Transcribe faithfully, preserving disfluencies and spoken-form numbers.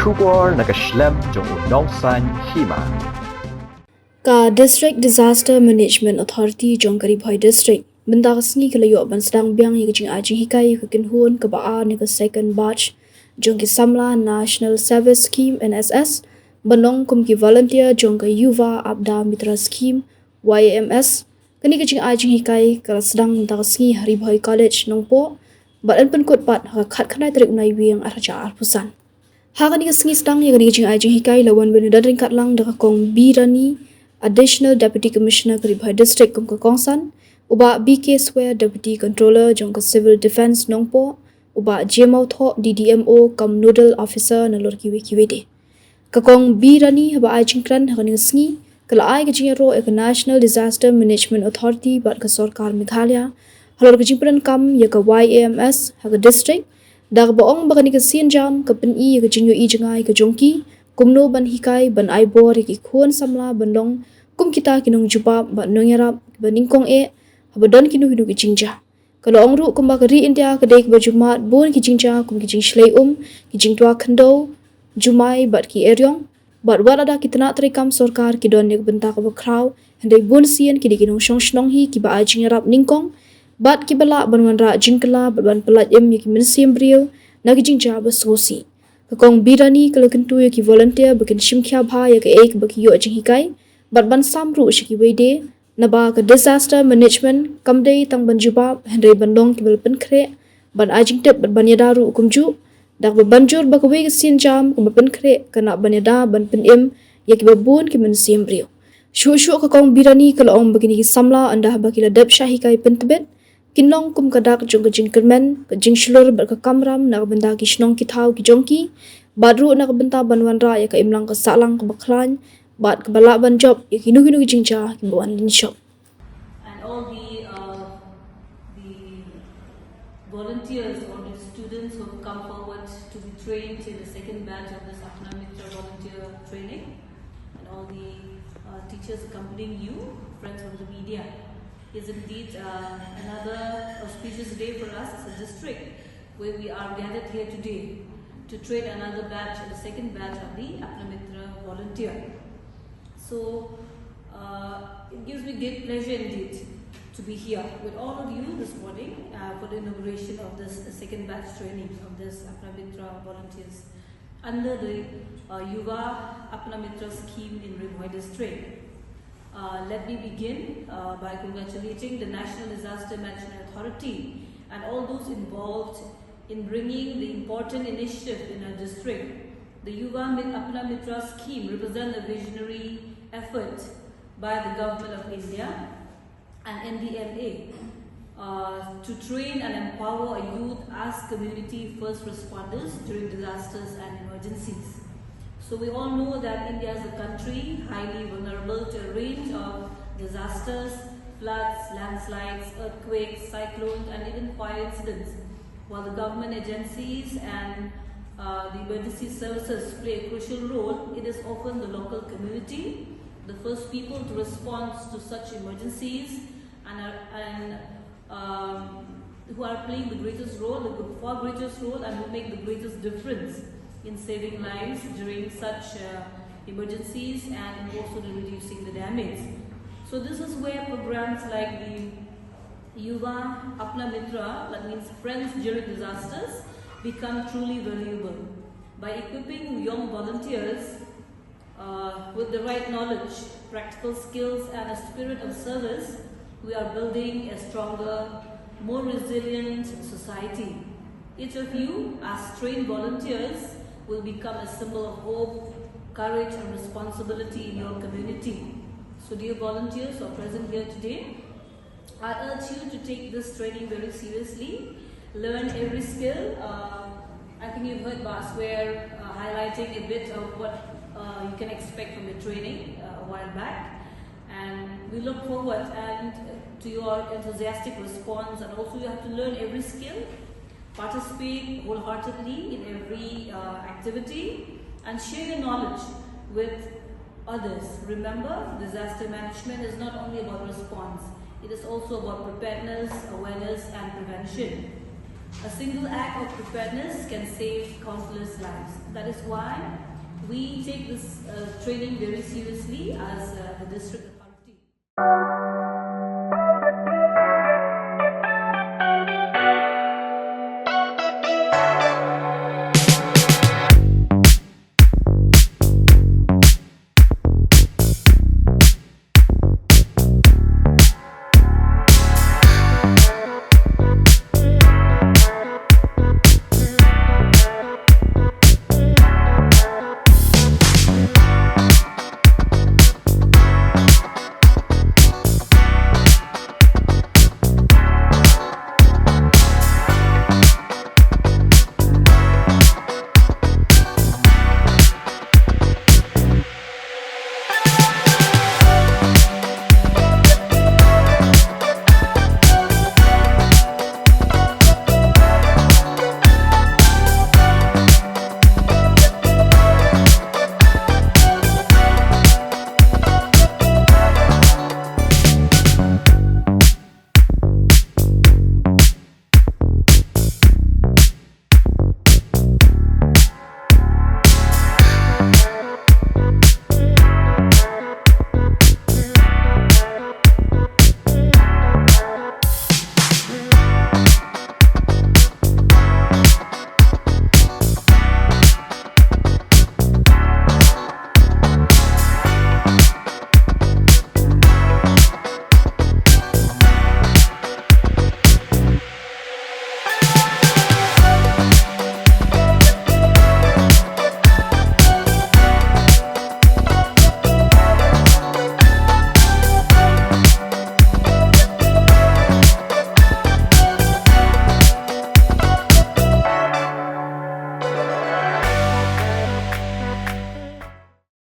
Khubor na ka shlem jong u nongsaiñ hima. Ka District Disaster Management Authority jong ka Ri Bhoi District mynta ka sngi ka la ïoh ban sdang biang ïa ka jingai jinghikai ïa ka kynhun kaba ar ne ka second batch jong ki samla National Service Scheme, N S S, ban long kum ki volunteer jong ka Yuva Apda Mitra Scheme, Y A M S. Kane ka jingai jinghikai ka la sdang mynta ka sngi ha Ri Bhoi College, Nongpoh, bad yn pynkut pat ha ka khatkhyndai tarik u Naiwieng arhajar arphew san. Ha kane ka sngi sdang ïa kane ka jingai jinghikai la wan ban ïadon ryngkat lang da ka Kong B Rani, Additional Deputy Commissioner ka Ri Bhoi District kum ka kongsan, u Bah B K Swer, Deputy Controller jong ka Civil Defence Nongpoh, u Bah J Mawthoh, D D M O, kam Nodal Officer, nalor kiwei kiwei de. Ka Kong B Rani haba ai jingkren ha kane ka sngi ka la ai ka jingïaroh ïa ka National Disaster Management Authority bad ka Sorkar Meghalaya halor ka jingpyndonkam ïa ka Y A M S ha ka district, da kaba ong ba kane ka sienjam ka pyni ïa ka jingïohi jngai ka jong ki kumno ban hikai ban ai bor ïa ki khun samla ban long kum kita ki nongjubab bad nongïarap kiba nyngkong eh haba don kino kino ki jingjia. Ka la ong ruh kumba ka ri India ka dei kaba ju mad bun ki jingjia kum ki jingshlei um, ki jingtwa khyndew, jumai bad ki eriong. Bad wat lada ki tnat treikam sorkar ki don ïa ka bynta kaba khraw, hynrei bun sien ki dei ki nongshong shnong hi kiba ai jingïarap nyngkong bad kiba lah ban wanrah jingkylla bad ban pyllait im ïa ki mynsiem briew na ki jingjia ba sngewsih. Ka Kong B Rani ka la kyntu ïa ki volunteer ba kin shim khia bha ïa kaei kaba ki ïoh jinghikai bad ban sam ruh sha kiwei de, naba ka disaster management kam dei tang ban jubab hynrei ban long kiba la pynkhreh, ban ai jingtip bad ban ïada ruh kumjuh, da kaba ban jur ba kawei ka sienjam kaba pynkhreh ka lah ban ïada ban pynim ïa kiba bun ki mynsiem briew. Shuh shuh ka Kong B Rani ka la ong ba kine ki samla ynda haba ki la dep shah hikai pyntbit kin long kum ka dak jong ka jingkyrmen, ka jingshlur bad ka kamram na ka bynta ki shnong ki thaw ki jong ki, bad ruh na ka bynta ban wanrah ïa ka imlang ka sahlang kaba khlaiñ bad kaba lah ban jop ïa kino kino ki jingjia kiba wan lynshop. And all the, uh, the volunteers or the students who have come forward to be trained in the second batch of this Apna Mitra volunteer training, and all the, uh, teachers accompanying you, friends from the media. Is indeed, uh, another auspicious day for us as a district, where we are gathered here today to train another batch, the second batch of the Apna Mitra volunteer. So, uh, it gives me great pleasure indeed to be here with all of you this morning, uh, for the inauguration of this second batch training of this Apna Mitra volunteers under the, uh, Yuva Apna Mitra scheme in Ri Bhoi district. Uh, let me begin, uh, by congratulating the National Disaster Management Authority and all those involved in bringing the important initiative in our district. The Yuva Mit-, Apna Mitra scheme represents a visionary effort by the Government of India and N D M A, uh, to train and empower youth as community first responders during disasters and emergencies. So we all know that India is a country highly vulnerable to a range of disasters, floods, landslides, earthquakes, cyclones, and even fire incidents. While the government agencies and, uh, the emergency services play a crucial role, it is often the local community, the first people to respond to such emergencies, and are, and, um, who are playing the greatest role, the far greatest role, and who make the greatest difference in saving lives during such, uh, emergencies and also in reducing the damage. So this is where programs like the Yuva Apna Mitra, that means Friends During Disasters, become truly valuable. By equipping young volunteers, uh, with the right knowledge, practical skills, and a spirit of service, we are building a stronger, more resilient society. Each of you, as trained volunteers, will become a symbol of hope, courage, and responsibility in your community. So, dear volunteers who are present here today, I urge you to take this training very seriously, learn every skill. Uh, I think you've heard Bah Swer, uh, highlighting a bit of what, uh, you can expect from the training, uh, a while back. And we look forward and, uh, to your enthusiastic response. And also, you have to learn every skill, participate wholeheartedly in every, uh, activity, and share your knowledge with others. Remember, disaster management is not only about response, it is also about preparedness, awareness, and prevention. A single act of preparedness can save countless lives. That is why we take this uh, training very seriously as uh, the district authority.